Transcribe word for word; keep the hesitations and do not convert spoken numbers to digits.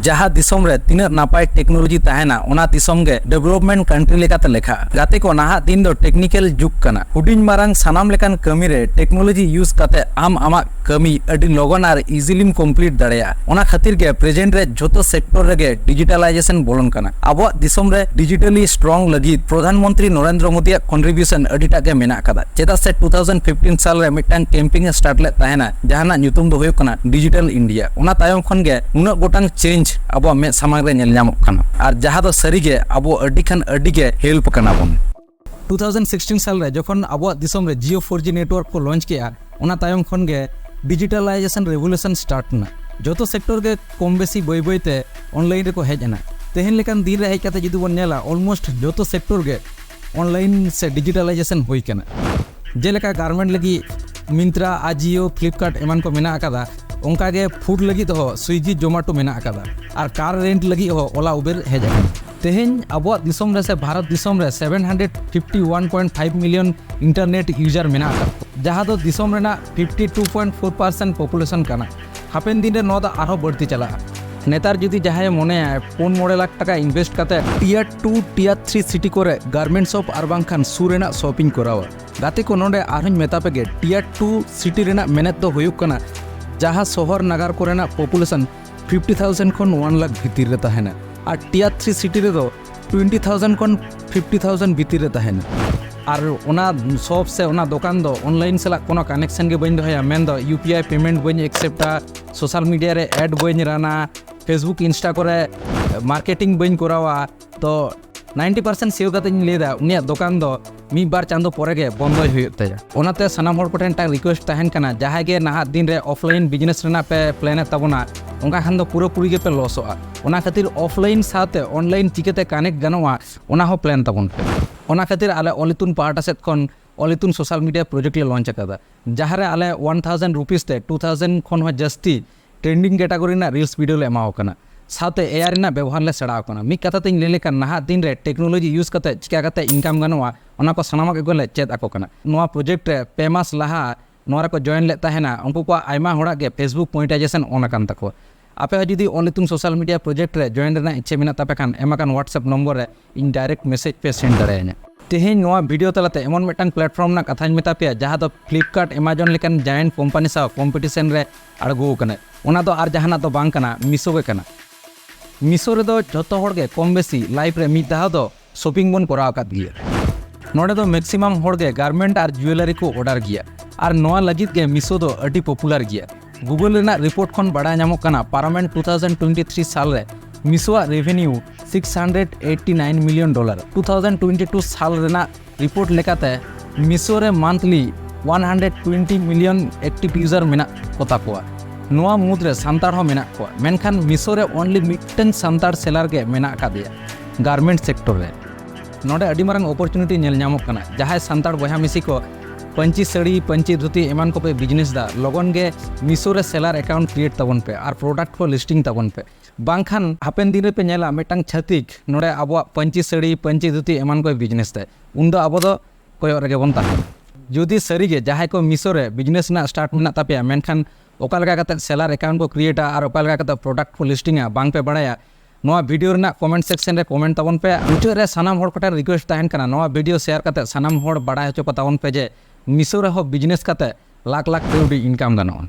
ᱡᱟᱦᱟᱸ ᱫᱤᱥᱚᱢ ᱨᱮ ᱛᱤᱱᱟᱹᱜ ᱱᱟᱯᱟᱭ technology ᱛᱟᱦᱮᱱᱟ, ᱚᱱᱟ ᱫᱤᱥᱚᱢ ᱜᱮ development country ᱞᱮᱠᱟᱛᱮ ᱞᱮᱠᱷᱟᱜᱼᱟ᱾ ᱜᱟᱛᱮ ᱠᱚ, ᱱᱟᱦᱟᱜ ᱫᱤᱱ ᱫᱚ technical ᱡᱩᱜᱽ ᱠᱟᱱᱟ᱾ ᱦᱩᱰᱤᱧ ᱢᱟᱨᱟᱝ ᱥᱟᱱᱟᱢ ᱞᱮᱠᱟᱱ ᱠᱟᱹᱢᱤ ᱨᱮ technology use ᱠᱟᱛᱮ ᱟᱢ ᱟᱢᱟᱜ ᱠᱟᱹᱢᱤ ᱟᱹᱰᱤ ᱞᱚᱜᱚᱱ ᱟᱨ easily ᱮᱢ complete ᱫᱟᱲᱮᱭᱟᱜᱼᱟ᱾ ᱚᱱᱟ ᱠᱷᱟᱹᱛᱤᱨ ᱜᱮ present ᱨᱮ ᱡᱷᱚᱛᱚ sector ᱨᱮᱜᱮ digitalization ᱵᱚᱞᱚᱱ ᱠᱟᱱᱟ᱾ ᱟᱵᱚᱣᱟᱜ ᱫᱤᱥᱚᱢ ᱨᱮ digitally strong ᱞᱟᱹᱜᱤᱫ ᱯᱨᱚᱫᱷᱟᱱ ᱢᱚᱱᱛᱨᱤ ᱱᱚᱨᱮᱱᱫᱨᱚ ᱢᱳᱫᱤᱭᱟᱜ contribution ᱟᱹᱰᱤᱴᱟᱜ ᱜᱮ ᱢᱮᱱᱟᱜ ᱟᱠᱟᱫᱟ᱾ ᱪᱮᱫᱟᱜ ᱥᱮ two thousand fifteen ᱥᱟᱞ ᱨᱮ ᱢᱤᱫᱴᱟᱝ campaign ᱮ start ᱞᱮᱫ ᱛᱟᱦᱮᱱᱟ, ᱡᱟᱦᱟᱱᱟᱜ ᱧᱩᱛᱩᱢ ᱫᱚ ᱦᱩᱭᱩᱜ ᱠᱟᱱᱟ Digital India᱾ ᱚᱱᱟ ᱛᱟᱭᱚᱢ ᱠᱷᱚᱱ ᱜᱮ ᱱᱩᱱᱟᱹᱜ ᱜᱚᱴᱟᱝ change ᱟᱵᱚᱣᱟᱜ ᱢᱮᱫ ᱥᱟᱢᱟᱝ ᱨᱮ ᱧᱮᱞ ᱧᱟᱢᱚᱜ ᱠᱟᱱᱟ, ᱟᱨ ᱡᱟᱦᱟᱸ ᱫᱚ ᱥᱟᱹᱨᱤᱜᱮ ᱟᱵᱚ ᱟᱹᱰᱤ ᱠᱷᱟᱱ ᱟᱹᱰᱤ ᱜᱮ help ᱠᱟᱱᱟ ᱵᱚᱱ᱾ two thousand sixteen ᱥᱟᱞ ᱨᱮ ᱡᱚᱠᱷᱚᱱ ᱟᱵᱚᱣᱟᱜ ᱫᱤᱥᱚᱢ ᱨᱮ Jio four G network ᱠᱚ launch ᱠᱮᱜᱼᱟ, ᱚᱱᱟ ᱛᱟᱭᱚᱢ ᱠᱷᱚᱱ ᱜᱮ digitalization revolution start ᱮᱱᱟ᱾ ᱡᱚᱛᱚ sector ᱜᱮ ᱠᱚᱢ ᱵᱮᱥᱤ ᱵᱟᱹᱭ ᱵᱟᱹᱭ ᱛᱮ online ᱨᱮᱠᱚ ᱦᱮᱡ ᱮᱱᱟ᱾ ᱛᱮᱦᱮᱧ ᱞᱮᱠᱟᱱ ᱫᱤᱱ ᱨᱮ ᱦᱮᱡ ᱠᱟᱛᱮ ᱡᱩᱫᱤ ᱵᱚᱱ ᱧᱮᱞᱟ, almost ᱡᱚᱛᱚ sector ᱜᱮ online ᱥᱮ digitalization ᱦᱩᱭ ᱠᱟᱱᱟ᱾ ᱡᱮᱞᱮᱠᱟ garment ᱞᱟᱹᱜᱤᱫ Myntra, Ajio, Flipkart ᱮᱢᱟᱱ ᱠᱚ ᱢᱮᱱᱟᱜ ᱟᱠᱟᱫᱟ, ᱚᱱᱠᱟ ᱜᱮ food ᱞᱟᱹᱜᱤᱫ ᱦᱚᱸ Swiggy, Zomato ᱢᱮᱱᱟᱜ ᱟᱠᱟᱫᱟ, ᱟᱨ car rent ᱞᱟᱹᱜᱤᱫ ᱦᱚᱸ Ola, Uber ᱦᱮᱡ ᱟᱠᱟᱱᱟ᱾ ᱛᱮᱦᱮᱧ ᱟᱵᱚᱣᱟᱜ ᱫᱤᱥᱚᱢ ᱨᱮ ᱥᱮ ᱵᱷᱟᱨᱚᱛ ᱫᱤᱥᱚᱢ ᱨᱮ seven hundred fifty one point five million internet user ᱢᱮᱱᱟᱜ ᱟᱠᱟᱫ ᱠᱚᱣᱟ, ᱡᱟᱦᱟᱸ ᱫᱚ ᱫᱤᱥᱚᱢ ᱨᱮᱱᱟᱜ fifty two point four percent population ᱠᱟᱱᱟ᱾ ᱦᱟᱯᱮᱱ ᱫᱤᱱ ᱨᱮ ᱱᱚᱣᱟ ᱫᱚ ᱟᱨᱦᱚᱸ ᱵᱟᱹᱲᱛᱤ ᱪᱟᱞᱟᱜᱼᱟ᱾ ᱱᱮᱛᱟᱨ ᱡᱩᱫᱤ ᱡᱟᱦᱟᱸᱭᱮ ᱢᱚᱱᱮᱭᱟ ᱯᱩᱱ ᱢᱚᱬᱮ ᱞᱟᱠᱷ ᱴᱟᱠᱟ invest ᱠᱟᱛᱮ tier two, tier three city ᱠᱚᱨᱮ garment shop ᱟᱨ ᱵᱟᱝᱠᱷᱟᱱ shoe ᱨᱮᱱᱟᱜ shop ᱤᱧ ᱠᱚᱨᱟᱣᱟ, ᱜᱟᱛᱮ ᱠᱚ, ᱱᱚᱰᱮ ᱟᱨᱦᱚᱸᱧ ᱢᱮᱛᱟ ᱯᱮᱜᱮ, tier two city ᱨᱮᱱᱟᱜ ᱢᱮᱱᱮᱫ ᱫᱚ ᱦᱩᱭᱩᱜ ᱠᱟᱱᱟ ᱡᱟᱦᱟᱸ ᱥᱚᱦᱚᱨ ᱱᱟᱜᱟᱨ ᱠᱚᱨᱮᱱᱟᱜ population fifty thousand ᱠᱷᱚᱱ one lakh ᱵᱷᱤᱛᱤᱨ ᱨᱮ ᱛᱟᱦᱮᱱᱟ, ᱟᱨ tier three city ᱨᱮᱫᱚ twenty thousand ᱠᱷᱚᱱ fifty thousand ᱵᱷᱤᱛᱤᱨ ᱨᱮ ᱛᱟᱦᱮᱱᱟ᱾ ᱟᱨ ᱚᱱᱟ shop ᱥᱮ ᱚᱱᱟ ᱫᱚᱠᱟᱱ ᱫᱚ online ᱥᱟᱞᱟᱜ ᱠᱳᱱᱳ connection ᱜᱮ ᱵᱟᱹᱧ ᱫᱚᱦᱚᱭᱟ, ᱢᱮᱱᱫᱚ U P I payment ᱵᱟᱹᱧ acceptᱟ, social media ᱨᱮ ad ᱵᱟᱹᱧ runᱟ, Facebook, Insta ᱠᱚᱨᱮ marketing ᱵᱟᱹᱧ ᱠᱚᱨᱟᱣᱟ᱾ ᱛᱚ ninety percent sure ᱠᱟᱛᱮ ᱤᱧ ᱞᱟᱹᱭ ᱮᱫᱟ, ᱩᱱᱤᱭᱟᱜ ᱫᱚᱠᱟᱱ ᱫᱚ ᱢᱤᱫ ᱵᱟᱨ ᱪᱟᱸᱫᱚ ᱯᱚᱨᱮ ᱜᱮ ᱵᱚᱱᱫᱚᱭ ᱦᱩᱭᱩᱜ ᱛᱟᱭᱟ᱾ ᱚᱱᱟᱛᱮ ᱥᱟᱱᱟᱢ ᱦᱚᱲ ᱠᱚᱴᱷᱮᱱ ᱢᱤᱫᱴᱟᱝ request ᱛᱟᱦᱮᱱ ᱠᱟᱱᱟ, ᱡᱟᱦᱟᱸᱭ ᱜᱮ ᱱᱟᱦᱟᱜ ᱫᱤᱱ ᱨᱮ offline business ᱨᱮᱱᱟᱜ ᱯᱮ plan ᱮᱫ ᱛᱟᱵᱚᱱᱟ, ᱚᱱᱠᱟ ᱠᱷᱟᱱ ᱫᱚ ᱯᱩᱨᱟᱹᱯᱩᱨᱤ ᱜᱮᱯᱮ ᱞᱚᱥᱚᱜᱼᱟ᱾ ᱚᱱᱟ ᱠᱷᱟᱹᱛᱤᱨ offline ᱥᱟᱶᱛᱮ online ᱪᱤᱠᱟᱹᱛᱮ connect ᱜᱟᱱᱚᱜᱼᱟ, ᱚᱱᱟ ᱦᱚᱸ plan ᱛᱟᱵᱚᱱ ᱯᱮ᱾ ᱚᱱᱟ ᱠᱷᱟᱹᱛᱤᱨ ᱟᱞᱮ ᱚᱞ ᱤᱛᱩᱱ ᱯᱟᱦᱴᱟ ᱥᱮᱫ ᱠᱷᱚᱱ ᱚᱞ ᱤᱛᱩᱱ social media project ᱞᱮ launch ᱟᱠᱟᱫᱟ, ᱡᱟᱦᱟᱸ ᱨᱮ ᱟᱞᱮ one thousand rupees ᱛᱮ two thousand ᱠᱷᱚᱱ ᱦᱚᱸ ᱡᱟᱹᱥᱛᱤ trending category ᱨᱮᱱᱟᱜ reels video ᱞᱮ ᱮᱢᱟᱣ ᱠᱟᱱᱟ, ᱥᱟᱶᱛᱮ A I ᱨᱮᱱᱟᱜ ᱵᱮᱵᱚᱦᱟᱨ ᱞᱮ ᱥᱮᱬᱟᱣ ᱠᱟᱱᱟ᱾ ᱢᱤᱫ ᱠᱟᱛᱷᱟ ᱛᱮᱧ ᱞᱟᱹᱭ ᱞᱮᱠᱷᱟᱱ, ᱱᱟᱦᱟᱜ ᱫᱤᱱ ᱨᱮ technology use ᱠᱟᱛᱮ ᱪᱤᱠᱟ ᱠᱟᱛᱮ income ᱜᱟᱱᱚᱜᱼᱟ, ᱚᱱᱟ ᱠᱚ ᱥᱟᱱᱟᱢᱟᱜ ᱜᱮᱞᱮ ᱪᱮᱫ ᱟᱠᱚ ᱠᱟᱱᱟ᱾ ᱱᱚᱣᱟ project ᱨᱮ ᱯᱮ ᱢᱟᱥ ᱞᱟᱦᱟ ᱱᱚᱣᱟ ᱨᱮᱠᱚ join ᱞᱮᱫ ᱛᱟᱦᱮᱱᱟ, ᱩᱱᱠᱩ ᱠᱚᱣᱟᱜ ᱟᱭᱢᱟ ᱦᱚᱲᱟᱜ ᱜᱮ Facebook monetization on ᱟᱠᱟᱱ ᱛᱟᱠᱚᱣᱟ᱾ ᱟᱯᱮ ᱦᱚᱸ ᱡᱩᱫᱤ ᱚᱞ ᱤᱛᱩᱱ social media project ᱨᱮ join ᱨᱮᱱᱟᱜ ᱤᱪᱪᱷᱟᱹ ᱢᱮᱱᱟᱜ ᱛᱟᱯᱮ ᱠᱷᱟᱱ, ᱮᱢ ᱟᱠᱟᱱ WhatsApp ᱱᱚᱢᱵᱚᱨ ᱨᱮ ᱤᱧ direct message ᱯᱮ send ᱫᱟᱲᱮᱭᱟᱹᱧᱟ᱾ ᱛᱮᱦᱮᱧ ᱱᱚᱣᱟ video ᱛᱟᱞᱟᱛᱮ ᱮᱢᱚᱱ ᱢᱤᱫᱴᱟᱝ platform ᱨᱮᱱᱟᱜ ᱠᱟᱛᱷᱟᱧ ᱢᱮᱛᱟ ᱯᱮᱭᱟ, ᱡᱟᱦᱟᱸ ᱫᱚ Flipkart, Amazon ᱞᱮᱠᱟᱱ giant company ᱥᱟᱶ competition ᱨᱮ ᱟᱬᱜᱚ ᱟᱠᱟᱱᱟ᱾ ᱚᱱᱟ ᱫᱚ ᱟᱨ ᱡᱟᱦᱟᱱᱟᱜ ᱫᱚ ᱵᱟᱝ ᱠᱟᱱᱟ, Meesho ᱜᱮ ᱠᱟᱱᱟ᱾ Meesho ᱨᱮᱫᱚ ᱡᱷᱚᱛᱚ ᱦᱚᱲ ᱜᱮ ᱠᱚᱢ ᱵᱮᱥᱤ life ᱨᱮ ᱢᱤᱫ ᱫᱷᱟᱣ ᱫᱚ shopping ᱵᱚᱱ ᱠᱚᱨᱟᱣ ᱟᱠᱟᱫ ᱜᱮᱭᱟ᱾ ᱱᱚᱰᱮ ᱫᱚ maximum ᱦᱚᱲ ᱜᱮ garment ᱟᱨ jewellery ᱠᱚ order ᱜᱮᱭᱟ, ᱟᱨ ᱱᱚᱣᱟ ᱞᱟᱹᱜᱤᱫ ᱜᱮ Meesho ᱫᱚ ᱟᱹᱰᱤ popular ᱜᱮᱭᱟ᱾ Google ᱨᱮᱱᱟᱜ report ᱠᱷᱚᱱ ᱵᱟᱲᱟᱭ ᱧᱟᱢᱚᱜ ᱠᱟᱱᱟ, ᱯᱟᱨᱚᱢᱮᱱ two thousand twenty three ᱥᱟᱞ ᱨᱮ Meesho ᱟᱜ revenue six hundred eighty nine million dollar᱾ Two thousand twenty two ᱥᱟᱞ ᱨᱮᱱᱟᱜ report ᱞᱮᱠᱟᱛᱮ Meesho ᱨᱮ monthly one hundred twenty million active user ᱢᱮᱱᱟᱜ ᱠᱚᱛᱟ ᱠᱚᱣᱟ᱾ ᱱᱚᱣᱟ ᱢᱩᱫᱽᱨᱮ ᱥᱟᱱᱛᱟᱲ ᱦᱚᱸ ᱢᱮᱱᱟᱜ ᱠᱚᱣᱟ, ᱢᱮᱱᱠᱷᱟᱱ Meesho ᱨᱮ only ᱢᱤᱫᱴᱟᱝ ᱥᱟᱱᱛᱟᱲ seller ᱜᱮ ᱢᱮᱱᱟᱜ ᱟᱠᱟᱫᱮᱭᱟ garment sector ᱨᱮ᱾ ᱱᱚᱰᱮ ᱟᱹᱰᱤ ᱢᱟᱨᱟᱝ opportunity ᱧᱮᱞ ᱧᱟᱢᱚᱜ ᱠᱟᱱᱟ᱾ ᱡᱟᱦᱟᱸᱭ ᱥᱟᱱᱛᱟᱲ ᱵᱚᱭᱦᱟ ᱢᱤᱥᱤ ᱠᱚ ᱯᱟᱹᱧᱪᱤ ᱥᱟᱹᱲᱤ, ᱯᱟᱹᱧᱪᱤ ᱫᱷᱩᱛᱤ ᱮᱢᱟᱱ ᱠᱚᱯᱮ business ᱫᱟ, ᱞᱚᱜᱚᱱ ᱜᱮ Meesho ᱨᱮ seller account create ᱛᱟᱵᱚᱱ ᱯᱮ ᱟᱨ product ᱠᱚ listing ᱛᱟᱵᱚᱱ ᱯᱮ᱾ ᱵᱟᱝᱠᱷᱟᱱ ᱦᱟᱯᱮᱱ ᱫᱤᱱ ᱨᱮᱯᱮ ᱧᱮᱞᱟ ᱢᱤᱫᱴᱟᱝ ᱪᱷᱟᱹᱛᱤᱠ ᱱᱚᱰᱮ ᱟᱵᱚᱣᱟᱜ ᱯᱟᱹᱧᱪᱤ ᱥᱟᱹᱲᱤ, ᱯᱟᱹᱧᱪᱤ ᱫᱷᱩᱛᱤ ᱮᱢᱟᱱ ᱠᱚᱭ business ᱛᱮ, ᱩᱱᱫᱚ ᱟᱵᱚ ᱫᱚ ᱠᱚᱭᱚᱜ ᱨᱮᱜᱮ ᱵᱚᱱ ᱛᱟᱦᱮᱱᱟ᱾ ᱡᱩᱫᱤ ᱥᱟᱹᱨᱤᱜᱮ ᱡᱟᱦᱟᱸᱭ ᱠᱚ Meesho ᱨᱮ business ᱨᱮᱱᱟᱜ start ᱢᱮᱱᱟᱜ ᱛᱟᱯᱮᱭᱟ, ᱢᱮᱱᱠᱷᱟᱱ ᱚᱠᱟ ᱞᱮᱠᱟ ᱠᱟᱛᱮ seller account ᱠᱚ createᱟ ᱟᱨ ᱚᱠᱟ ᱞᱮᱠᱟ ᱠᱟᱛᱮ product ᱠᱚ listingᱟ ᱵᱟᱝ ᱯᱮ ᱵᱟᱲᱟᱭᱟ, ᱱᱚᱣᱟ video ᱨᱮᱱᱟᱜ comment section ᱨᱮ comment ᱛᱟᱵᱚᱱ ᱯᱮ᱾ ᱢᱩᱪᱟᱹᱫ ᱨᱮ ᱥᱟᱱᱟᱢ ᱦᱚᱲ ᱠᱚᱴᱷᱮᱱ request ᱛᱟᱦᱮᱱ ᱠᱟᱱᱟ, ᱱᱚᱣᱟ video share ᱠᱟᱛᱮ ᱥᱟᱱᱟᱢ ᱦᱚᱲ ᱵᱟᱲᱟᱭ ᱦᱚᱪᱚ ᱠᱚ ᱛᱟᱵᱚᱱ ᱯᱮ ᱡᱮ Meesho ᱨᱮᱦᱚᱸ business ᱠᱟᱛᱮ ᱞᱟᱠᱷ ᱞᱟᱠᱷ ᱠᱟᱹᱣᱰᱤ income ᱜᱟᱱᱚᱜᱼᱟ᱾